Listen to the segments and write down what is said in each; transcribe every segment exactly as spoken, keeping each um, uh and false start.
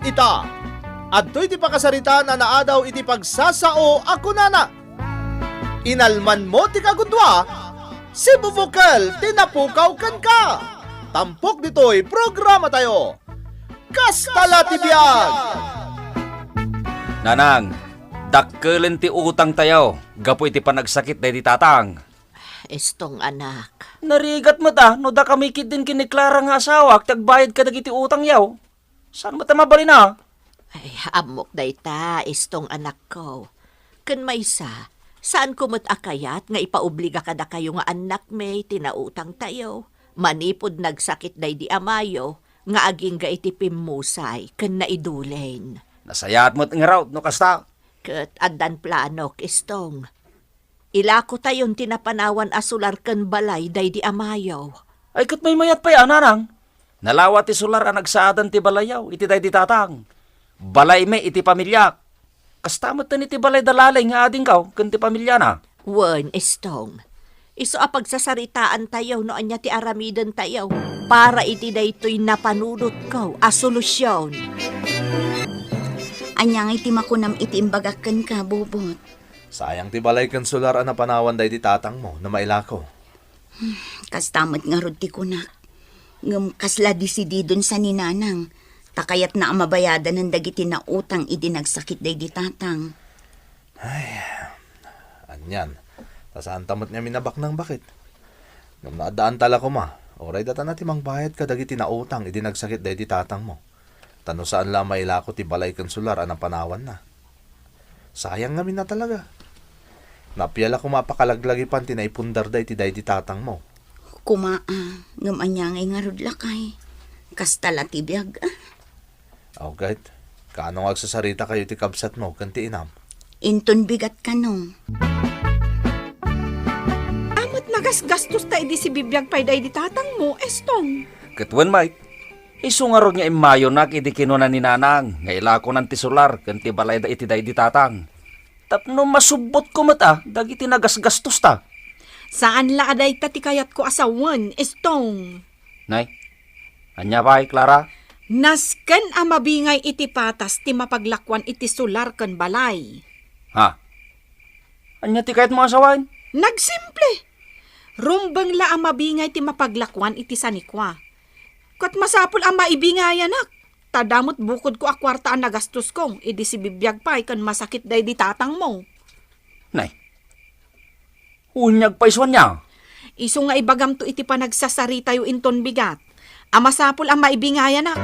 Ita, adtoy ti pakasaritaan a naadaw iti pagsasao a kunana, "Inalmanmo ti kagudua, sibubukel ti napukaw kenka." Tampok ditoy programatayo, Kasta la ti biag! Nanang, dakkelen ti utangtayo gapu iti panagsakit daydi tatang. Estong, anak. Narigat met a no dakami ketdin ken ni Clara nga asawak ti agbayad kadagiti utangyo. Saan met a mabalin a? Ay, ammok dayta, Estong, anakko. Ken maysa, saanko met a kayat nga ipaobliga kadakayo nga annakmi ti nautangtayo, manipud nagsakit daydi amayo nga agingga iti pimmusay ken naidulin. Nasayaat met ngarud no kasta. Ket addan planok, Estong. Ilakotayon ti napanawan a solar ken balay daydi amayo. Ay, ket maymayat pay a, nanang. Nalawa ti solar a nagsaadan ti balayyo iti daydi tatang. Balaymi iti pamiliak. Kasta metten iti balay da Laleng nga adingko ken ti pamiliana. Wen, Estong. Isu a pagsasaritaantayo no ania ti aramidentayo para iti daytoy napanunotko a solusion. Ania ngay ti makunam iti imbagak kenka, Bobot? Sayang ti balay ken solar a napanawan daydi tatangmo no mailako. Kasta met ngarud ti kunak. Ngem kasla disididon sa ni Nanang, ta kayatna a mabayadanan dagiti nautang idi nagsakit daydi tatang. Ay, anian, ta saanta met ngamin a baknangbakit. Ngem no addaanta la koma, uray datana ti mangbayad kadagiti nautang idi nagsakit daydi tatangmo. Ta no saan la a mailako ti balay ken solar a napanawanna. Sayang ngamin a talaga. No appiala koma a pakalaglagipan ti naipundar daydi tatangmo. Koma a, ngem ania ngay ngarud lakay? Kasta la ti biag, a. Aw, ket, kaano nga agsasaritakayo ti kabsatmo ken ti inam? Inton bigat kano. Amet nagasgastosta idi sibibiag pay daydi tatangmo, Estong? Ket wen, Mike, isu ngarud nga immayonak idi kinuna ni Nanang nga ilakonan ti solar ken ti balayda iti daydi tatang. Tapno masubbotko met a dagiti nagasgastosta. Saan la a dayta ti kayatko a sawen, Estong. Nay, ania pay, Clara? Nasken a mabingay iti patas ti mapaglakuan iti solar ken balay. Ha? Ania ti kayatmo a sawen? Nagsimple. Rumbeng la a mabingay ti mapaglakuan iti sanikua. Ket masapul a maibingayanak, ta damo met bukodko a kuarta a nagastosko idi sibibiag pay ken masakit daydi tatangmo. Nay, unyag pay isu ania? Isu nga ibagamto iti panagsasaritayo inton bigat a masapul a maibingayanak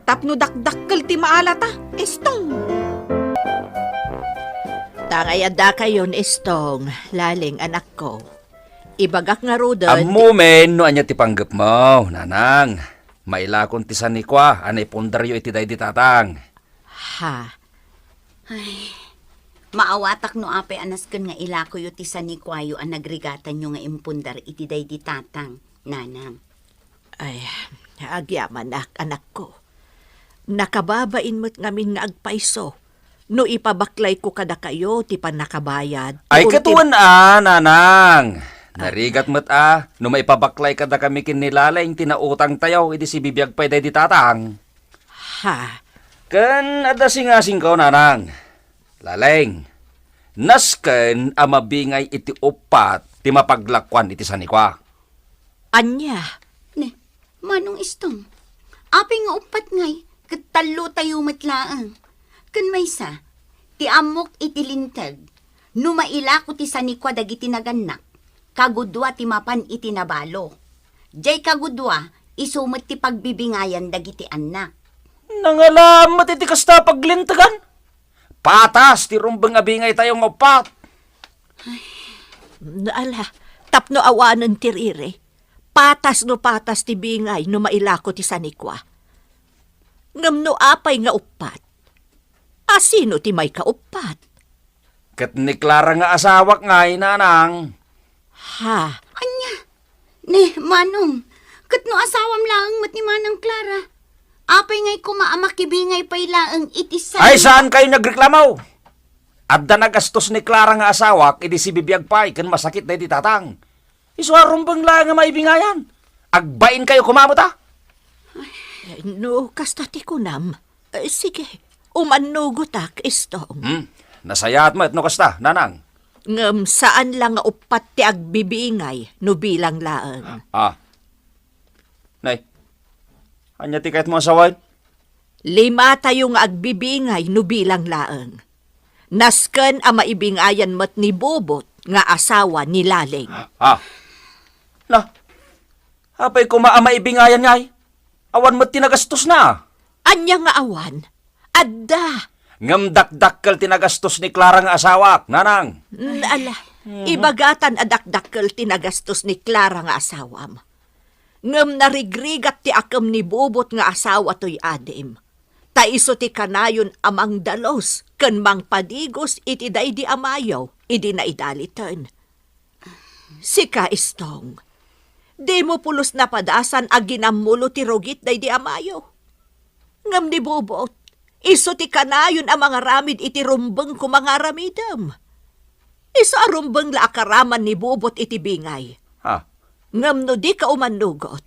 tapno dakdakkel ti maalata, Estong. Ta ngay addakayon, Estong, Laleng, anakko. Ibagak ngaruden ti Ammomen no ania ti panggepmo, Nanang. Mailakon ti sanikua a naipundaryo iti daydi tatang. Ha? Ay, maawatak no apay a nasken nga ilakoyo ti sanikuayo a nagrigatanyo nga impundar iti daydi tatang, Nanang. Ay, agyamanak, anakko. Nakababain met ngamin nga agpayso no ipabaklayko kadakayo ti pannakabayad ti Ay, ultim- ket wen a, Nanang. Ah. Narigat met a no maipabaklay kadakami ken ni Laleng ti nautangtayo idi sibibiag pay daydi tatang. Ha? Ken adda singasingko, Nanang. Laleng, nasken a mabingay iti uppat ti mapaglakuan iti sanikua. Ania? Ne, Manong Estong, apay nga uppat ngay, ket tallotayo met laeng. Ken maysa, ti ammok iti linteg, no mailako ti sanikua dagiti nagannak, kagudua ti mapan iti nabalo. Jay kagudua, isu met ti pagbibingayan dagiti annak. Nangalaam met iti kasta a paglintegan. Patas ti rumbeng a bingaytayo nga uppat. Ala, tapno awanen ti riri, patas no patas ti bingay no mailako ti sanikua. Ngem no apay nga uppat, asino ti maikauppat? Ket ni Clara nga asawak ngay, Nanang. Ha? Ania? Ne, Manong, ket no asawam laeng met ni Manang Clara, apay ngay koma a makibingay pay laeng iti sa- Ay, saankayo nagreklamo? Adda nagastos ni Clara nga asawak idi sibibiag pay ken masakit daydi tatang. Isu a rumbeng laeng nga maibingayan. Agbainkayo koma met a. Ay, no kasta ti kunam, Eh, sige, umannugotak, Istong. Hmm? Nasayaat met no kasta, Nanang. Ngem saan la nga uppat ti agbibingay no bilang laeng. Ah. Nay, ania ti kayatmo a sawen? Limatayo nga agbibingay no bilang laeng. Nasken a maibingayan met ni Bobot nga asawa ni Laling. Ah. Na, apay koma a maibingayan ngay? Awan met ti nagastosna. Ania nga awan? Adda. Ngem dakdakkel ti nagastos ni Clara nga asawak, Nanang. Mm, ala, ibagatan a dakdakkel ti nagastos ni Clara nga asawam. Ngem narigrigat ti akem ni Bobot nga asawa toy adim. Ta isu ti kanayon a mangdalus ken mangpadigos iti daydi a mayo idi naidaliten. Sika, Istong, dimo pulos napadasan a ginammulo ti rugit daydi a mayo. Ngem ni Bobot, isu ti kanayon a mangaramid iti rumbeng koma nga aramidem. Isu a rumbeng la a karaman ni Bobot iti bingay. Ha? Ngem no dika umannugot,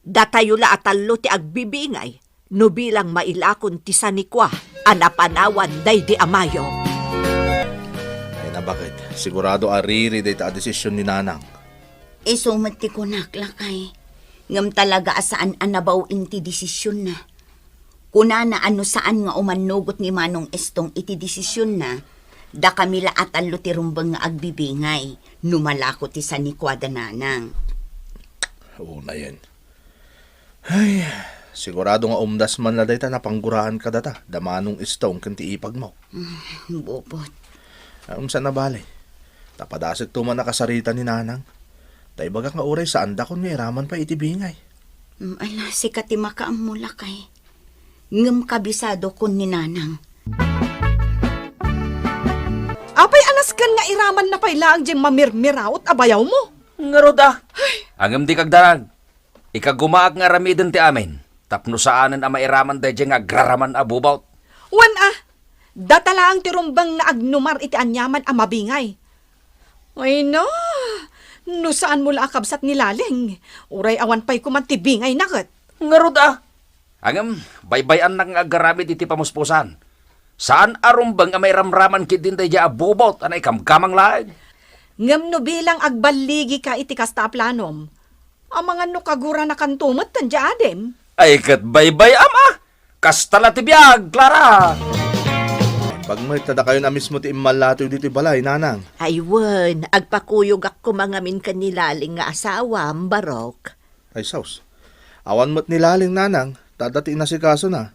datayo la a tallo ti agbibingay no bilang mailakon ti sanikua a napanawan daydi a mayo. Ay, nabaket. Sigurado a riri dayta a desisyon ni Nanang. Isu met ti kunak, lakay. Ngem talaga a saan a nabaw-in ti desisionna. Kunana a no saan nga umannugot ni Manong Istong iti desisionna, dakami la a tallo ti rumbeng nga agbibingay no malako ti sanikua da Nanang. Unayen. Ay, sigurado nga umdas man la dayta napangguraan kadata, da Manong Istong ken ti ipagmo. Mm, Bobot. Ay, umsa na bale. Napadasekto man a kasarita ni Nanang. Ta ibagak nga uray saandakon nga iraman pay iti bingay. Mm, ala, sika ti makaammo, lakay. Ngem kabisadokon ni Nanang. Apay a nasken nga iramanna pay laeng diay mamirmiraot a bayawmo? Ngarud a. Ay. Ngem dika agdanag. Ikagumaak nga aramiden ti amin, tapno saanen a mairaman daydiay nga agraraman a Bobot. Wen a, data laeng ti rumbeng nga agnumar iti aniaman a mabingay. Ay na, no saanmo la a kabsat ni Laling, uray awan pay koma ti bingayna ket. Ngarud a. Ngem, baybay-annak nga agaramid iti pamuspusan. Saan a rumbeng a mairamraman ketdin daydiay a Bobot a naikamkamang laeng. Ngem no bilang agballigika iti kasta a planom, amangan no kaguranakanto met daydiay adim. Ay, ket baybay-am a. Kasta la ti biag, Clara! Imbag met, ta dakayon a mismo ti immallatoyo ditoy balay, Nanang. Ay wen, agpakuyogak koma ngamin ken ni Laling nga asawam, Barok. Ay, sus. Awan met ni Laling, Nanang, ta adda ti inasikasona.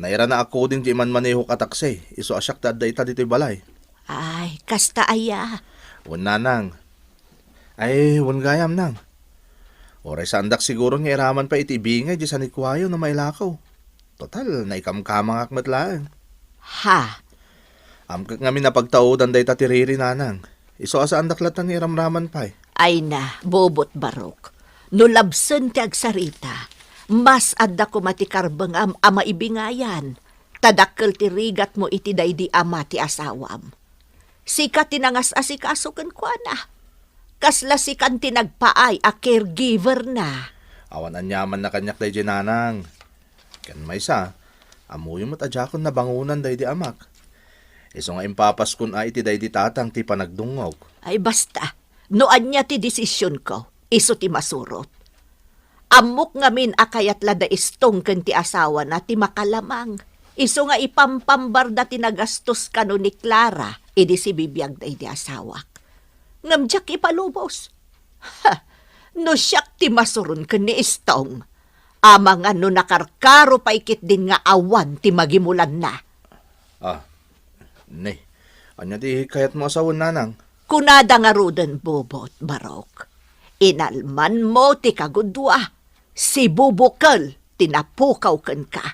Nairana a kuding ti imanmanehok a taksi, isu a siak ti adda ita ditoy balay. Ay, kasta aya. Wen, Nanang. Ay, wen gayam, Nang. Uray saandak siguro nga iraman pay iti ibingay diay sanikuayo no mailako. Total, naikamkamangak met laeng. Ha? Amkek ngamin a pagtaudan dayta ti riri, Nanang. Isu a saandak latta nga iramraman pay. Ay na, Bobot Barok. No labsen ti agsarita, mas adda koma ti karbengam a maibingayan, ta dakkel ti rigatmo iti daydi ama ti asawam. Sika ti nangas-asikaso kenkuana. Kasla sikan ti nagpaay a caregiver na. Awan aniamanna kaniak daydiay, Nanang. Ken maysa, ammoyo met a diakon nabangonan daydi amak. Isu nga impapaskon a iti daydi tatang ti panagdungngog. Ay, basta, no ania ti desisionko, isu ti masurot. Ammok ngamin a kayat la da Istong ken ti asawana ti makalamang. Isu nga ipampambarda ti nagastos kano ni Clara idi sibibiag daydi asawak. Ngem diak ipalubos. Ha! No siak ti masuron ken ni Istong, amangan no nakarkaro pay ketdin nga awan ti magimulanna. Ah, ne, ania ti kayatmo a sawen, Nanang? Kunada ngaruden, Bobot, Barok. Inalmanmo ti kagudua, sibubukel ti napukaw kenka.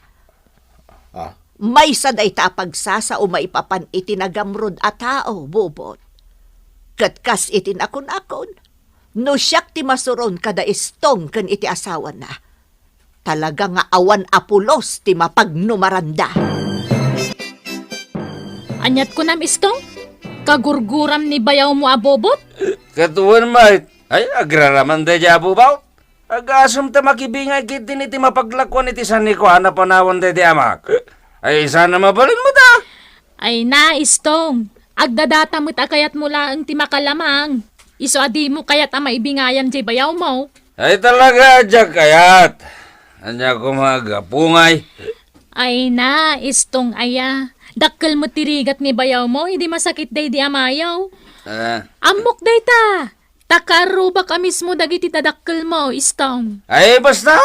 Ah. Maysa dayta a pagsasao maipapan iti nagamrod a tao, Bobot. Ket kas iti nakunakon, no siak ti masuron kada Istong ken iti asawana, talaga nga awan a pulos ti mapagnumaranda. Aniat kunam, Istong? Kagurguram ni bayawmo a Bobot? Ket wen met, ay, agraraman daydiay a Bobot. Agasem ta makibingay ketdin iti mapaglakuan iti sanikuan a panawen daydi amak. Ay, sana mabalinmo ta. Ay na, Istong. Agdadata met a kayatmo laeng ti makalamang. Isu a dimo kayat a maibingayam diay bayawmo. Ay, talaga, diak kayat. Ania koma a gapu ngay? Ay na, Istong aya. Dakkel met ti rigat ni bayawmo idi masakit daydi amayo. Ah. Ammok dayta. Ta kaarrubak a mismo dagiti tadakkelmo, Istong. Ay, basta!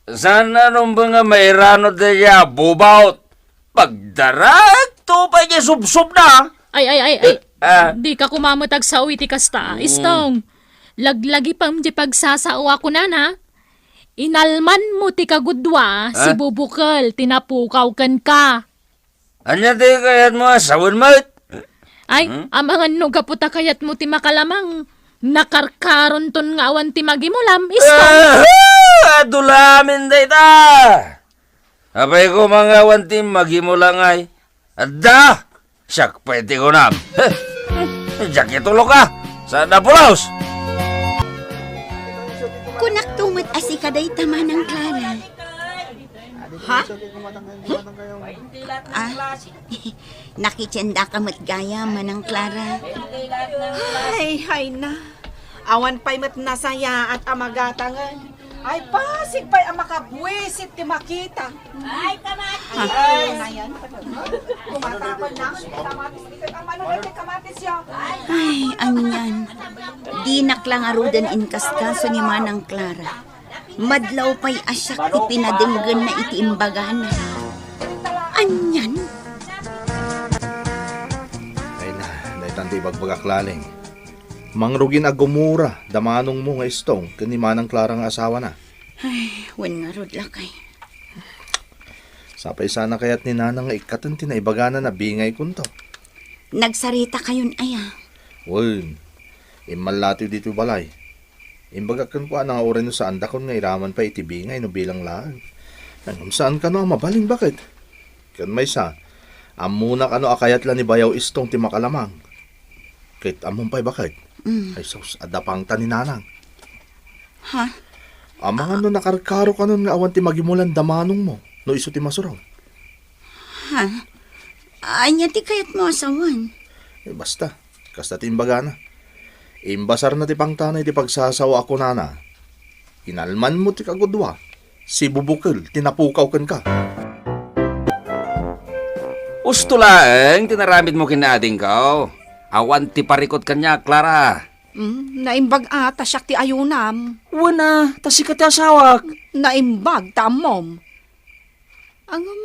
Saan a rumbeng nga mairano daydiay a bubaot? Pagdaraek to pay diay subsobna. Ay, ay, ay, ay. Eh, ah. Dika koma met agsao iti kasta, Mm. Istong. Laglagipem diay pagsasao a kunana. Inalmanmo ti kagudua, Ah? sibubukel ti napukaw kenka. Ania ti kayatmo a sawen met? Ay, Hmm? amangan no gapu ta kayatmo ti makalamang, nakarkaronton nga awan ti magimulam, Istong. Ah, adu la amin dayta. Apay koma nga awan ti magimulam ngay? Adda! Siak pay ti kunam. Heh. Diak itulok a. Saan a pulos? Kunak to met a sika dayta, Manang Clara. Ha? Ah, nakitiendaka met gayam, Manang Clara. Ay, hay na. Awan pay met nasayaat a magatangen. Ay, pasig pay a makabuisit ti makita. Ay, kamatis! Ay, ngayon. Kumatakon na. Kamatis, ito ang manunod kay kamatis, yo. Ay, anian. Dinak la ngaruden inkaskaso ni Manang Clara. Madlaw pay a siak ti pinadenggenna iti imbagana. Anian? Ay na, daytan ti ibagbagak laeng. Mangrugin a gumura da manongmo nga Istong ken ni Manang Clara nga asawana. Ay, wen ngarud, lakay. Sapay sana kayat ni Nanang nga ikkaten ti naibagana a bingaykonto. Nagsaritakayon aya? Wen, immallatiw ditoy balay. Imbagak kenkuana nga uray no saandakon nga iraman pay iti bingay no bilang laeng. Ngem saan kano a mabalin, baket? Ken maysa, ammona kano a kayat la ni Bayaw Istong ti makalamang. Ket ammom pay, baket? Mm. Ay sus, adda pangta ni Nanang. Ha? Amangan no nakarkaro kanon nga awan ti magimulan da manongmo no isu ti masurot. Ha? Ania ti kayatmo a sawen? Eh, basta. Kasta ti imbagana. Imbasarna ti pangtana iti pagsasao a kunana, "Inalmanmo ti kagudua, sibubukel ti napukaw kenka." Usto laeng ti naramidmo ken ni adingko. Awan ti parikut kaniak, Clara. Mm, naimbag a ta siak ti ayunam. Wen a, ta sika ti asawak. Naimbag ta ammom. Ngem,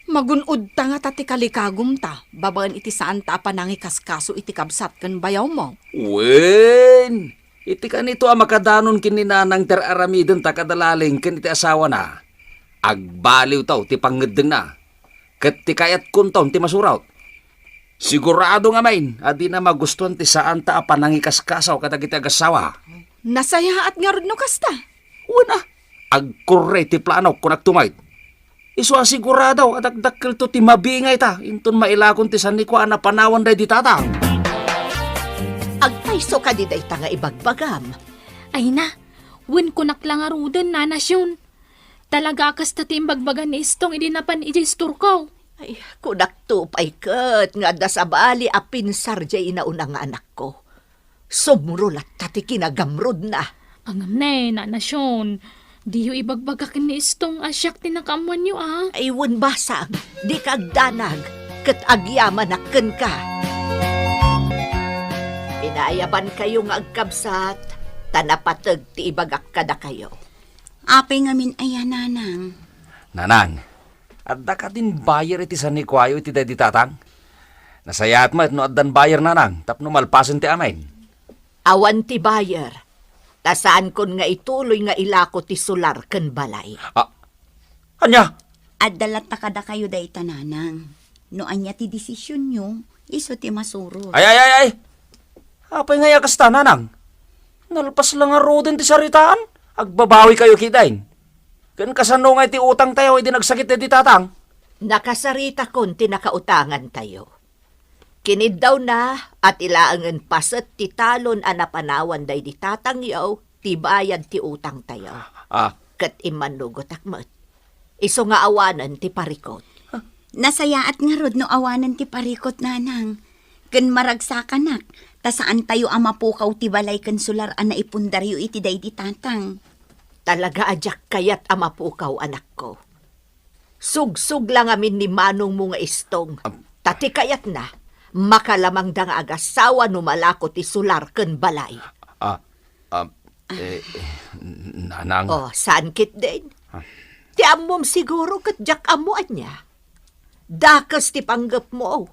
magun-odta ngata ti kalikagumta babaen iti saanta a panangikaskaso iti kabsat ken bayawmo. Wen, iti kanito a makadanon ken ni Nanang ti ar-aramidenta kada laeng ken iti asawana, agbaliwto ti pangngeddengna, ket ti kayatkonton ti masurot. Sigurado ngamin a dina magustuan ti saanta a panangikaskaso kadagiti agassawa. Nasayaat ngarud no kasta. Wen a, agkurre ti planok, kunak tumayt. Isu a sigurado a dakdakkelto ti mabingayta inton mailakon ti sanikuan a panawan daydi tatang. Agpayso kadi dayta nga ibagbagam? Ay na, wen kunak la ngaruden, Nana Sion. Talaga a kasta ti imbagbaga ni Istong idi napan idiay istorko. Ay, kunakto pay ket nga adda sabali a pinsar diay inauna nga anakko. Sumro latta ti kinagamrodna. Ngem ne, Nana Sion, diyo ibagbaga ken ni Istong a siak ti nakaammoanyo a. Ay, wen basang, dika agdanag, ket agyamanak kenka. Inaayabankayo nga agkabsat, ta napateg ti ibagak kadakayo. Apay ngamin aya, Nanang? Nanang, adda kadin buyer iti sanikuayo iti daydi tatang? Nasayaat met no addan buyer, Nanang, tapno malpasen ti amin. Awan ti buyer, ta saankon nga ituloy nga ilako ti solar ken balay. Ah, ania? Adda latta kadakayo dayta, Nanang. No ania ti desisionyo, isu ti masurot. Ay, ay, ay, ay! Apay ngay a kasta, Nanang? Nalpas la ngaruden ti saritaan, agbabawikayo ketdin. Ken kasano ngay ti utangtayo idi nagsakit daydi tatang? Nakasaritakon ti nakautangantayo. Kiniddawna a ti laengen paset ti talon a napanawan daydi tatangyo ibayad ti utangtayo. Ah. Ket immannugotak met. Isu nga awanen ti parikut. Nasayaat ngarud no awanen ti parikut, nanang. Ken maragsakanak, ta saantayo a mapukaw ti balay ken solar a naipundaryo iti daydi tatang. Talaga a diak kayat a mapukaw, anakko. Sugsog la ngamin ni manongmo nga Istong. Am. Ta ti kayatna, makalamangda nga agasawa no malako ti solar ken balay. Ah, ah, eh, eh, nanang. Oh, saan ketdin? Ah. Ti ammom siguro ket diak ammo ania. Dakes ti panggepmo.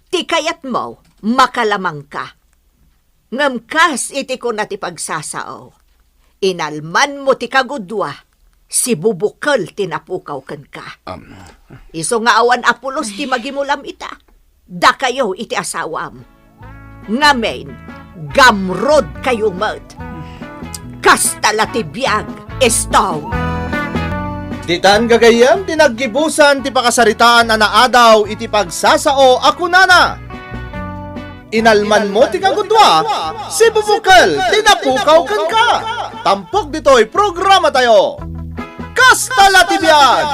Ti kayatmo, makalamangka. Ngem kas iti kuna ti pagsasao, inalmanmo ti kagudua, sibubukel ti napukaw kenka. Am. Isu nga awan a pulos ti magimulam ita, dakayo iti asawam. Ngamin, gamrodkayo met. Kasta la ti biag, Istong. Ditan gagayyem ti naggibusan ti pakasaritaan a naadaw iti pagsasao a kunana, "Inalmanmo ti kagudua, sibubukel ti napukaw kenka." Tampok ditoy programatayo. Kasta la ti biag!